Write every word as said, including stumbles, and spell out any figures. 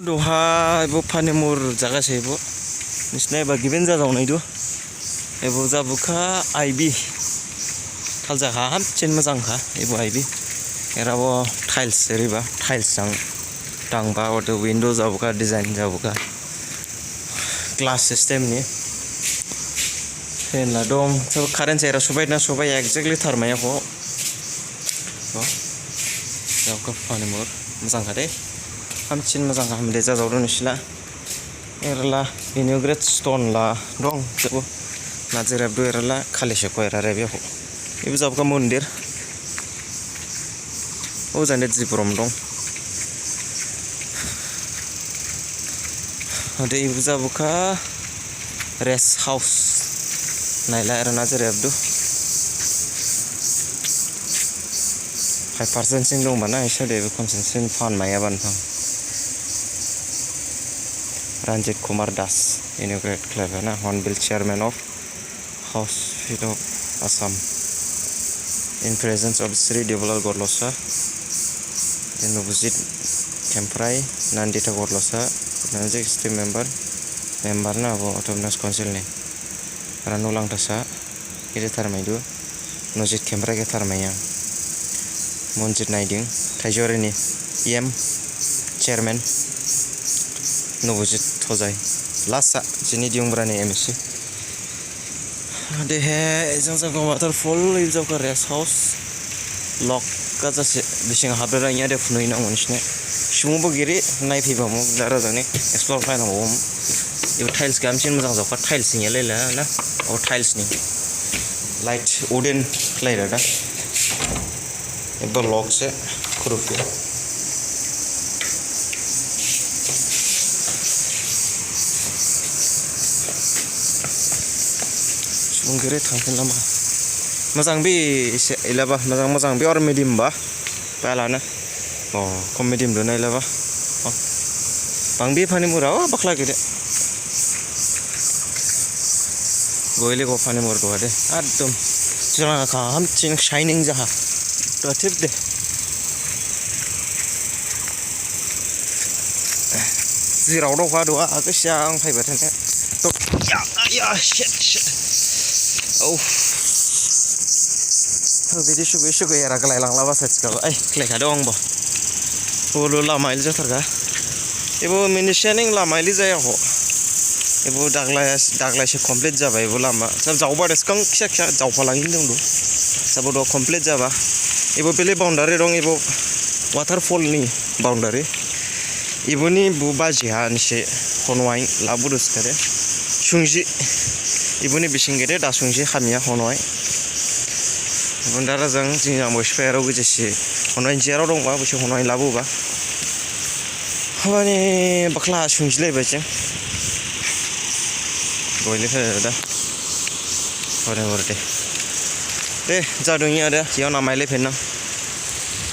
Duha ebo Panimur jaga se ebo. Nisne eba given jajaonaidu. Ebo jabukha I B. Thal jaga hamsin majangkha ebo I B. Erabo tiles riba, tiles jang dangba, ode window jabukha, design jabukha. Glass system ni. Fan la dong. So current era subai na subai exactly tharmaya kho. Bo. Jabukha Panimur. Majangkha de. Hamsin majangkha hamde jajaodu nisila. Erla inaugurate stone la dong. Jabo. Naji rebdu erla khali se kho era rebya kho. Ebo jabukha mondir. O jande jibrom dong. Ode ebo jabukha rest house. Naila era naji rebdu. Five percent sing dongba na, isa de ebo khonsen sing phan maya ban phang. Ranjit Kumar Das, inaugurate khlaiba na, Hornbill Chairman of House of Assam. In presence of Sri Debolal Gorlosa, then Nobujit Khemprai, Nandita Gorlosa, Executive Member, member na abo Autonomous Council ni. Ranu Langthasa, ede tharmaidu, Nojit Khemprai khe tharmaiya. Monjit Naiding, Thaijuwari ni E M, Chairman, Nobujit Hojai. Last sa, jini Diyungbra ni M A C. Dehe, ejang jang waterfall, ejang jang rest house. Lok kajase, bising habre rangya de phunui nang manisne. Sumu bo giri, nai phiba mo, dara jani, explore khlai nang bo. Ebo tiles gamsin mojang jokha, tiles ni lele na. O tiles ni. Light, wooden, khlai rada. Ebo lok se, khurup ya. Subung giri thangphin lama. Mojang bi se ilaba, mojang, mojang bi or medium ba. Pala na. O, khom medium do na ilaba. O. Bang bi Panimur o, bakhla gede. Goile go Panimur do de. Ekdom. Jala ka hamsin shining jaha. To tip de. Jirao dao kha dua, a kisa ang phaiba thane. To, ya, ya, shit, shit. Oh. To, bidi sugu, sugu, yara khlai lang laba sa chika ba. Ai, khlai kha dong bo. Bolo lama ili jathar kha. Ebo mini shining lama ili jaya kho. Ebo daglai, daglai se complete jaba ebo lama. Sab jaoba de skang kisa kisa jaopha langin dong do. Sabo do complete jaba. Ebo bele boundary dong ebo waterfall ni boundary. Iboni bu baji ha nise honwai labudu skade. Sungji. Iboni bising gede da sungji hamya honwai. Ibon dara jang jing jang bo sipai rao gede si honwai jero dongba bo si honwai labuba. Habani bakhla sungji lai bajing. Goile khe da. Hore hore de. De, jadung ya de. Yao na maile phenang.